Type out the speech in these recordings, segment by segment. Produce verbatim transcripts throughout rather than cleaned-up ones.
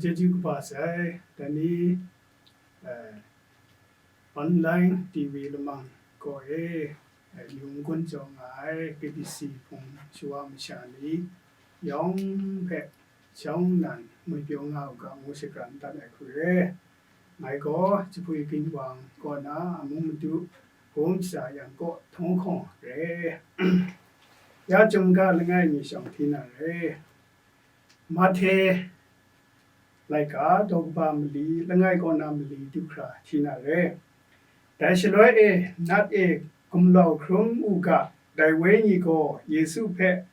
Chyeju kaba sai, dai ni, eh, online T V lamang kaw e, eh, yung gun jaw nga ai K B C hpung shawa masha ni yawng hpe shawng nnan ngwi pyaw nga u ga ngu shakran dat ai hku re. Ngai gaw Jahpui Ginwang kaw na Amu Madu Hkum Sara Yang kaw Htunghkawng re. Ya chyum ga langai mi shawng hti na re. Mahte laika daw kaba mali langai kaw na mali du hkra hti na re. Dai shaloi e, nat e gumlau hkrum u ga, dai Wenyi gaw Yesu hpe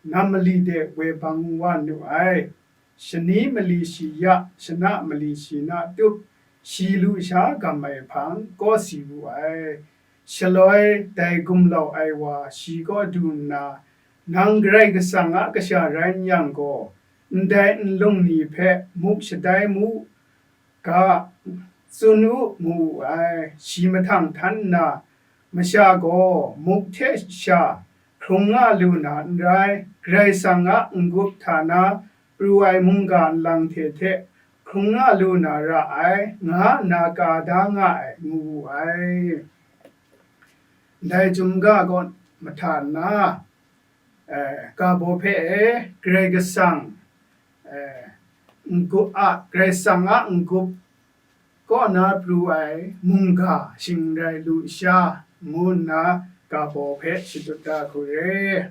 nam mali de woi bang wa nu ai. Shani mali shi ya, shana mali shi na tup, shi lusha gam ai hpang kaw si wu ai. Shaloi dai gumlau ai wa shi kaw du nna, "Nang Karai Kasang a kasha rai n yang gaw, ndai nlung ni hpe muk shadai mu ga, tsun u," ngu wu ai. Shi mahtang htan nna, masha gaw muk hte sha hkrung nga lu na n rai, Karai Kasang a n-gup htana pru ai mungga nlang hte hte hkrung nga lu na ra ai, nga nna ka da nga ai, ngu wu ai. Ndai chyum ga gaw mahta nna, eh, ga baw hpe e, Karai Kasang, eh, n-gup a, Karai Kasang a n-gup kaw na pru ai mungga shing rai lusha, ngu nna ga baw hpe shadut da hku re.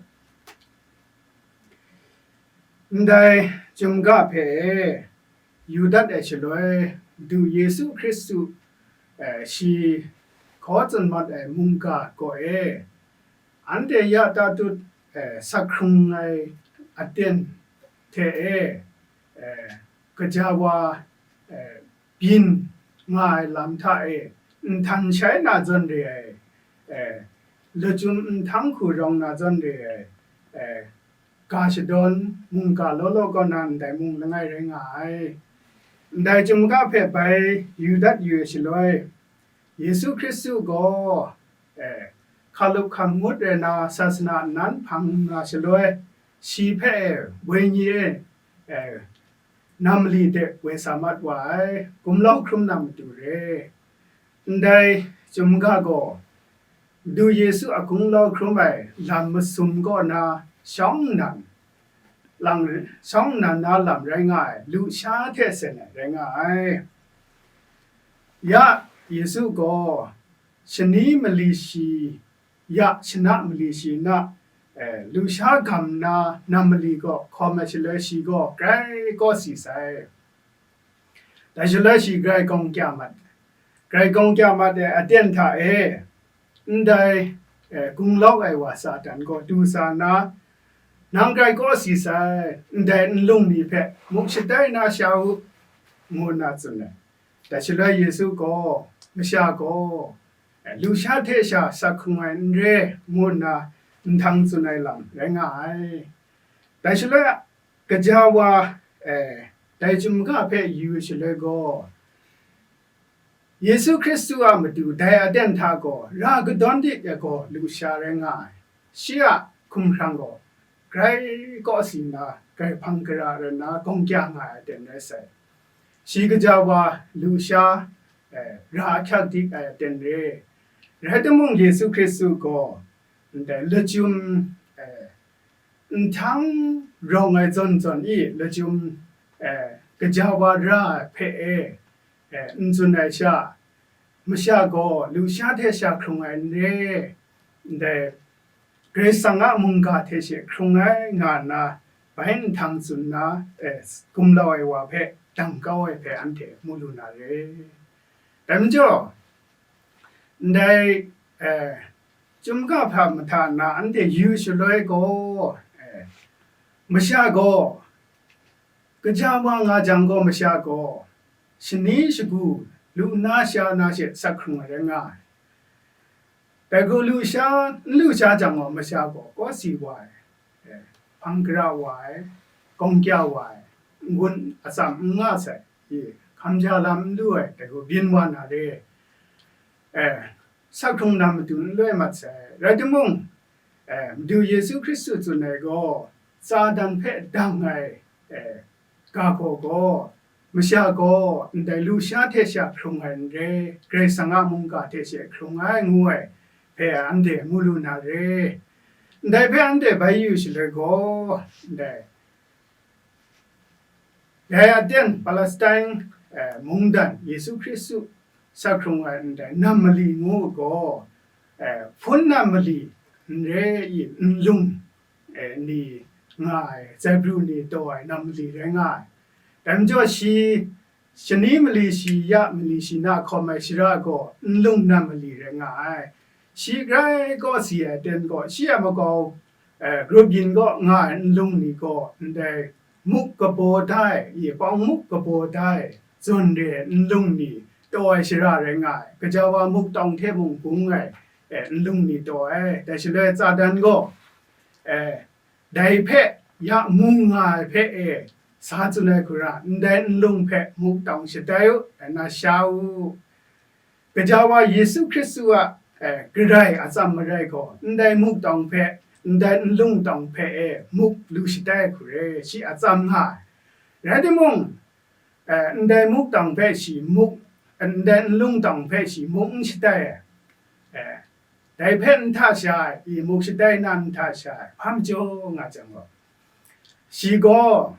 Ndai chyum ga hpe e, yu dat ai shaloi, Madu Yesu Hkristu, eh, shi hkaw tsun mat ai mungga kaw e, anhte ya tatut, eh, sak hkrung ai aten hte e, eh, gaja wa, eh, byin nga ai lam hta e, nhtan shai na zawn re ai, eh, lachyum nhtan hku rawng na zawn re ai, eh, ga shadawn mungga law law kaw na ndai mung langai rai nga ai. Ndai chyum ga hpe bai yu dat yu ai shaloi, Yesu Hkristu gaw, eh, hkalup hkam ngut rai na sasana nan hpang na shaloi, shi hpe, eh, wenyi e, eh, nam mali de woi sa mat wa ai, gumlau hkrum na matu re. Ndai chyum ga gaw, Madu Yesu a gumlau hkrum ai lam masum kaw na shawng nnan, lang, shawng nnan na lam rai nga ai, lusha hte sen ai rai nga ai. Ya Yesu gaw shani mali shi ya, shana mali shi na, eh, lusha gam na nam mali gaw hkawm ai shaloi, shi gaw grai kaw si sai. Dai shaloi shi grai gawng kya mat, grai gawng kya mat ai aten hta e, ndai, eh, gumlau ai wa Satan gaw du sa nna, "Nang grai kaw si sai, ndai nlung ni hpe muk shadai na sha u," ngu nna tsun ai. Dai shaloi Yesu gaw, masha gaw, eh, lusha hte sha sak hkrung ai n re, ngu nna nhtang tsun ai lam rai nga ai. Dai shaloi gaja wa, eh, dai chyum ga hpe yu shaloi gaw, Yesu Hkristu a matu dai aten hta gaw ra kadawn di ai gaw lusha rai nga ai. Shi a hkumhkrang gaw grai kaw si nna, grai hpang gara rai nna gawng kya nga ai aten rai sai. Shi gaja wa lusha, eh, ra ahkyak dik ai aten re. Rai timung, Yesu Hkristu gaw ndai lachyum, eh, nhtang rawng ai zawn zawn i lachyum, eh, gaja wa ra ai hpe e, eh, n tsun ai sha, masha gaw lusha hte sha hkrung ai n re, ndai Karai Kasang a mungga hte she hkrung ai nga nna, bai nhtang tsun nna, eh, gumlau ai wa hpe dang kau ai hpe anhte mu lu na re. Dai majaw, ndai, eh, chyum ga hpa mahta na anhte yu shaloi gaw, eh, masha gaw, gaja wa nga jang gaw, masha gaw shani shagu lu na sha na she sak hkrung ai rai nga ai. Dai gaw lu sha, n lu sha jang gaw, masha gaw kaw si wa ai, eh, hpang gara wa ai, gawng kya wa ai, n-gun atsam n nga sai, i, hkam ja lam n lu ai, dai gaw byin wa na re, eh, sak hkrung na matu n loi mat sai. Rai timung, eh, Madu Yesu Hkristu tsun ai gaw, Satan hpe dang ai, eh, ga hkaw gaw, masha gaw ndai lusha hte sha hkrung ai n re, Karai Kasang a mungga hte she hkrung ai ngu ai hpe anhte mu lu na re. Ndai hpe anhte bai yu shaloi gaw, ndai, dai aten Palestine, eh, mungdan Yesu Hkristu sa hkrung ai ndai nam mali ngu gaw, eh, hpun nam mali n re i, nlung, eh, ni nga ai, zaibru ni taw ai nam mali rai nga ai. Dai majaw shi shani mali shi ya mali shi na hkawm ai shara gaw nlung nam mali rai nga ai. Shi grai kawsi ai aten gaw shi a makau, eh, grup yin gaw nga ai nlung ni gaw ndai muk kabaw da ai, i pawng muk kabaw da ai, zawn re ai nlung ni taw ai shara rai nga ai. Gaja wa muk tawng hte mung bung ai, eh, nlung ni taw ai. Dai shaloi Satan gaw, eh, dai hpe ya mu nga ai hpe e sa tsun ai hkra, ndai nlung hpe muk tawng shatai u, dai na sha u. Gaja wa Yesu Hkristu a, eh, Karai a tsam marai gaw, ndai muk tawng hpe, ndai nlung tawng hpe e muk lu shatai hkra, shi a tsam nga ai. Rai timung, eh, ndai muk tawng hpe shi muk, ndai nlung tawng hpe shi muk n shatai ai. Eh, dai hpe n hta sha ai, i muk shatai na n hta sha ai, hpa majaw nga jang gaw, shi gaw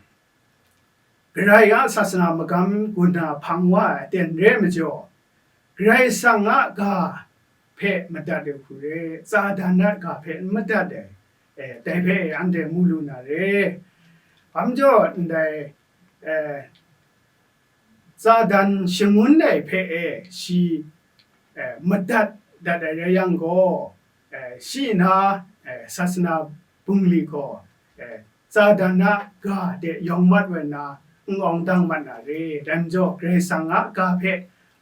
Karai a sasana magam gun na hpang wa ai aten re ai majaw, Karai Kasang a ga hpe madat ai hku re, Satan a ga hpe n madat ai, eh, dai hpe anhte mu lu na re. Hpa majaw ndai, eh, Satan shangun ai hpe e shi, eh, madat dat ai rai yang gaw, eh, shi na, eh, sasana bungli gaw, eh, Satan a ga de yawng mat wa nna, n-awng dang mat na re. Dai majaw, Karai Kasang a ga hpe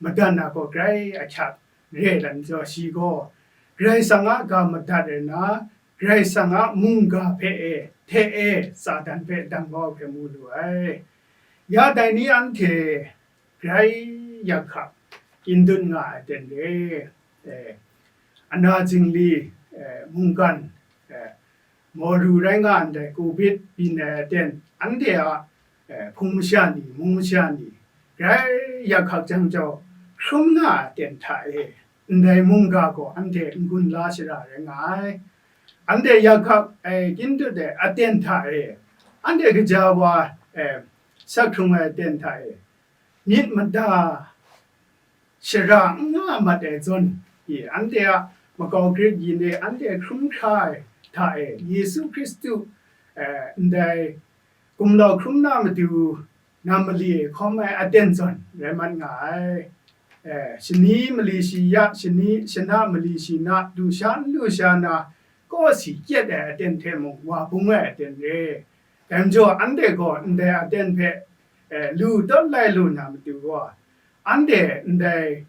madat na gaw grai ahkyak re ai majaw, shi gaw Karai Kasang a ga madat ai na, Karai Kasang a mungga hpe e, hte e, Satan hpe dang kau hpe mu lu ai. Ya dai ni anhte grai yak hkak, indut nga ai aten re, eh, ana zingli, eh, mungkan, eh, maw ru rai nga ndai covid byin ai aten, anhte a, eh, hpung masha ni, mung masha ni, grai yak hkak jang jau, hkrum nga ai aten hta e, ndai mungga gaw anhte n-gun la shara rai nga ai. Anhte yak hkak, eh, kyindut ai aten hta e, anhte gaja wa, eh, sak hkrung ai aten hta e, myit mada shara n nga mat ai zawn, i, anhte a makau grit yin e anhte hkrum hkra ai hta e, Yesu Hkristu, eh, ndai gumlau hkrum na matu nam mali e hkawm ai aten zawn rai mat nga ai. Eh, shani mali shi ya, shani, shana mali shi na, lusha n lusha na, kawsi kyet ai aten hte mung wa bung ai aten re. Dai majaw, anhte gaw ndai aten hpe, eh, lu tawt lai lu na matu gaw, anhte ndai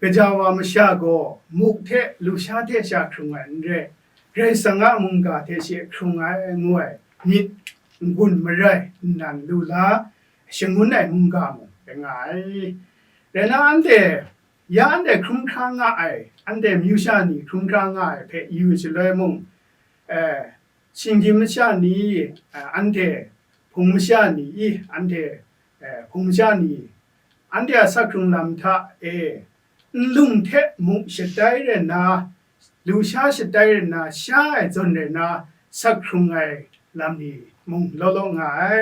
gaja wa masha gaw muk hte lusha hte sha hkrung ai n re, Karai Kasang a mungga hte she hkrung ai ngu ai myit n-gun marai nnan lu la, shangun ai mungga mung rai nga ai. Rai na, anhte, ya anhte hkrum hkra nga ai, anhte myu sha ni hkrum hkra nga ai hpe yu shaloi mung, eh, shinggyim masha ni, eh, anhte hpung masha ni i, anhte, eh, hpung masha ni, anhte a sak hkrung lam hta e, nlung hte muk shatai rai nna, lusha shatai rai nna, sha ai zawn rai nna, sak hkrung ai lam ni mung law law nga ai.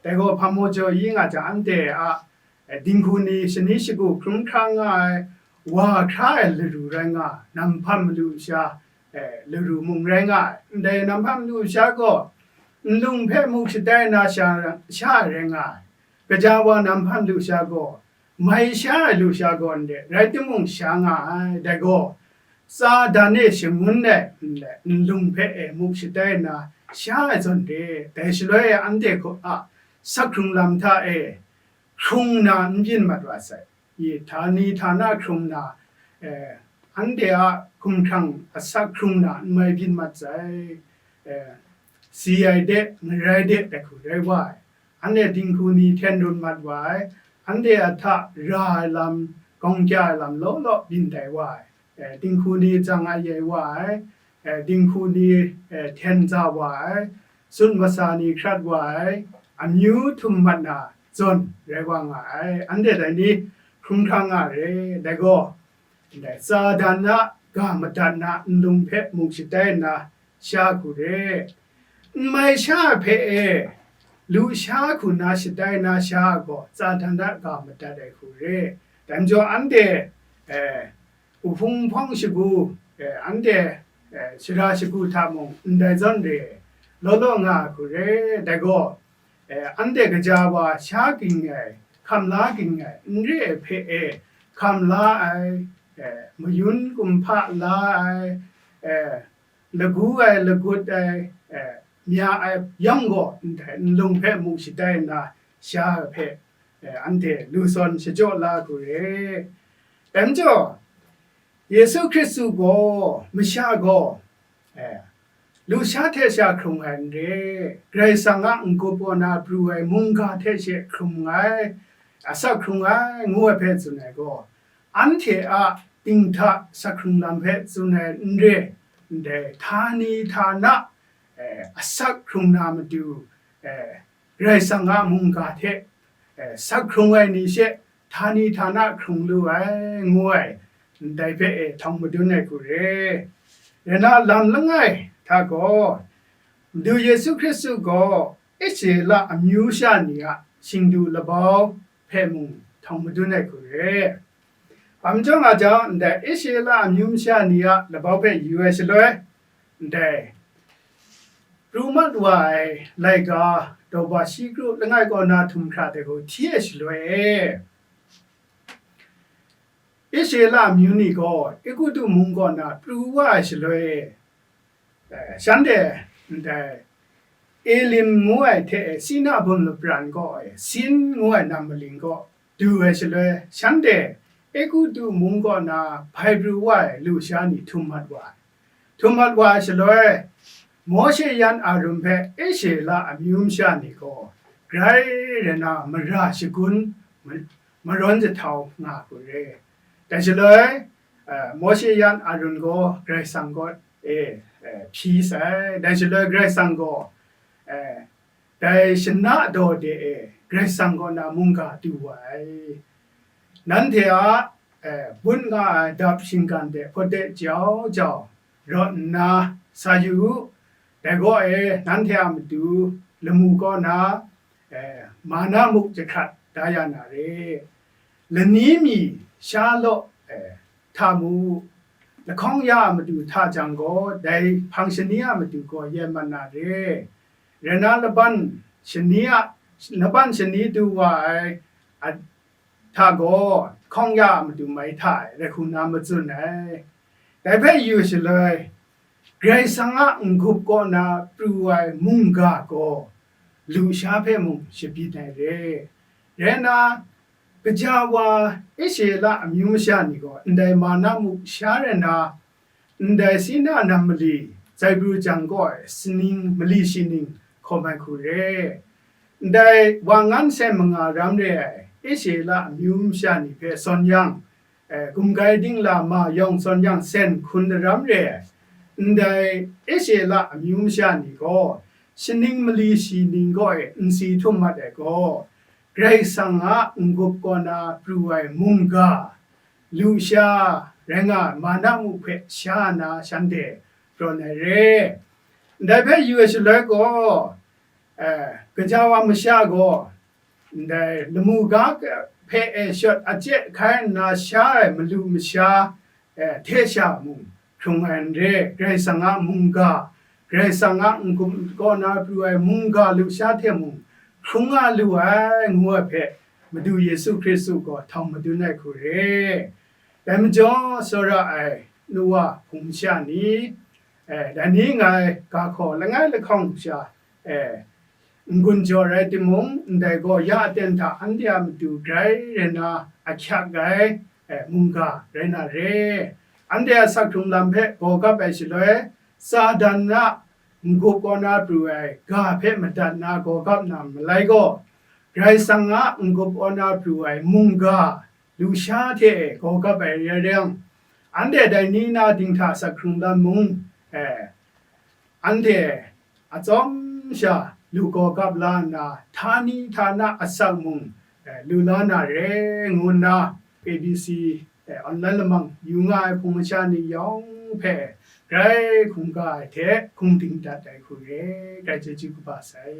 Dai gaw hpa maw jaw i nga jang, anhte a, eh, dinghku ni shani shagu hkrum hkra nga ai, wa hkra ai laru rai nga, nam hpam malu sha, eh, laru mung rai nga ai. Ndai nam hpam malu sha gaw, nlung hpe muk shatai na sha, sha ai rai nga ai. Gaja wa nam hpam malu sha gaw, mai sha ai lusha gaw n re, rai timung, sha nga ai. Dai gaw, Satan e shangun ai nlung hpe e muk shatai nna sha ai zawn re. Dai shaloi e anhte hku a sak hkrung lam hta e hkrung na n byin mat wa sai. I, htani htana hkrung na, eh, anhte a hkumhkrang asak hkrung na n mai byin mat sai. Eh, si ai de, ngarai de, dai hku rai wa ai. Anhte dinghku ni hten run mat wa ai, anhte a hta ra ai lam, gawng kya ai lam law law byin tai wa ai. Eh, dinghku ni jang ayai wa ai, eh, dinghku ni, eh, hten za wa ai, sut masa ni hkrat wa ai, amyu htum mat na, zawn rai wa nga ai. Anhte dai ni hkrum hkra nga re, dai gaw, ndai Satan a ga madat na nlung hpe muk shatai nna sha hku re. N mai sha ai hpe e, lusha hku na shatai na sha ai gaw, Satan a ga madat ai hku re. Dai majaw anhte, eh, uhpung hpawng shagu, eh, anhte, eh, sara shagu hta mung ndai zawn re, law law nga ai hku re. Dai gaw, eh, anhte gaja wa sha ging ai, hkam la ging ai, n re ai hpe e, hkam la ai, eh, mayun kumhpa la ai, eh, lagu ai, lagut ai, eh, mya ai yang gaw, ndai nlung hpe muk shatai nna sha ai hpe, eh, anhte lu sawn shachyaw la hku re. Dai majaw, Yesu Hkristu gaw, masha gaw, eh, lusha hte sha hkrung ai n re, Karai Kasang a n-gup kaw na pru ai mungga hte she hkrung ai, asak hkrung ai, ngu ai hpe tsun ai gaw, anhte a dinghta sak hkrung lam hpe tsun ai n re, ndai htani htana, eh, asak hkrung na matu, eh, Karai Kasang a mungga hte, eh, sak hkrung ai ni she htani htana hkrung lu ai, ngu ai, ndai hpe e htawng madun ai hku re. Rai na, lam langai hta gaw, Madu Yesu Hkristu gaw Israela amyu sha ni a shingdu labau hpe mung htawng madun ai hku re. Hpa majaw nga jang, ndai Israela amyu masha ni a labau hpe yu ai shaloi, ndai pru mat wa ai laika, daw ba shi kru langai kaw na htum hkra dai gaw hti ai shaloi e, Israela amyu ni gaw Egutu mung kaw na pru wa ai shaloi e, eh, shanhte ndai Elim ngu ai hte Sina bum lapran kaw e, Sin ngu ai nam maling kaw du ai shaloi, shanhte Egutu mung kaw na hpai pru wa ai lusha ni htum mat wa ai. Htum mat wa ai shaloi, Mawshe yan Arun hpe Israela amyu masha ni gaw grai rai na mara shagun ma-, marawn jahtau nga hku re. Dai shaloi, eh, Mawshe yan Arun gaw Karai Kasang kaw e, eh, hpyi sai. Dai shaloi Karai Kasang gaw, eh, dai shana daw de e Karai Kasang kaw na mungga du wa ai. Nanhte a, eh, bun nga ai dap shinggan de hpawt de jau jau rawt nna sa yu u. Dai gaw e, nanhte a matu lamu kaw na, eh, mana muk jahkrat da ya na re. Lani mi sha law, eh, hta mu, lahkawng ya a matu hta jang gaw, dai hpang shani a matu gaw yen mat na re. Rai na, laban shani a, laban shani du wa ai a, hta gaw, lahkawng ya a matu mai hta e, rai hku na matsun ai. Dai hpe yu shaloi, Karai Kasang a n-gup kaw na pru ai mungga gaw, lusha hpe mung shabyin ai re. Rai na, gaja wa Israela amyu masha ni gaw ndai mana muk sha rai na, ndai Sina nam mali, Zaibru jang kaw e, sining mali shi ning hkawm ai hku re. Ndai wa ngan sen manga ram re ai Israela amyu masha ni hpe sawn yang, eh, gumgai dingla ma yawng sawn yang sen hkun daram re ai, ndai Israela amyu masha ni gaw, sining mali shi ning kaw e nsi htum mat ai gaw, Karai Kasang a n-gup kaw na pru ai mungga, lusha rai nga ai, mana muk hpe sha na shanhte rawn ai re. Ndai hpe yu ai shaloi gaw, eh, gaja wa masha gaw, ndai lamu ga hpe e shawt a chye hkai nna sha ai malu masha, eh, hte sha mung hkrung ai n re, Karai Kasang a mungga, Karai Kasang a n-gup kaw na pru ai mungga lusha hte mung hkrung nga lu ai, ngu ai hpe Madu Yesu Hkristu gaw htawng madun ai hku re. Dai majaw, tsawra ai nu wa hpung masha ni, eh, dai ni ngai ga hkaw langai lahkawng sha, eh, n-gun jaw rai timung, ndai gaw ya aten hta anhte a matu grai rai na ahkyak ai, eh, mungga rai na re. Anhte a sak hkrung lam hpe gaw gap ai shaloi, Satan a n-gup kaw na pru ai ga hpe madat na gaw gap na malai gaw, Karai Kasang a n-gup kaw na pru ai mungga lusha hte gaw gap ai rai yang, anhte dai ni na dinghta sak hkrung lam mung, eh, anhte atsawm sha lu gaw gap la nna, htani htana asak mung, eh, lu la na re ngu nna, A B C, eh, online lamang yu nga ai hpung masha ni yawng hpe grai hkungga ai hte hkungding dat ai hku re, grai chyeju kaba sai.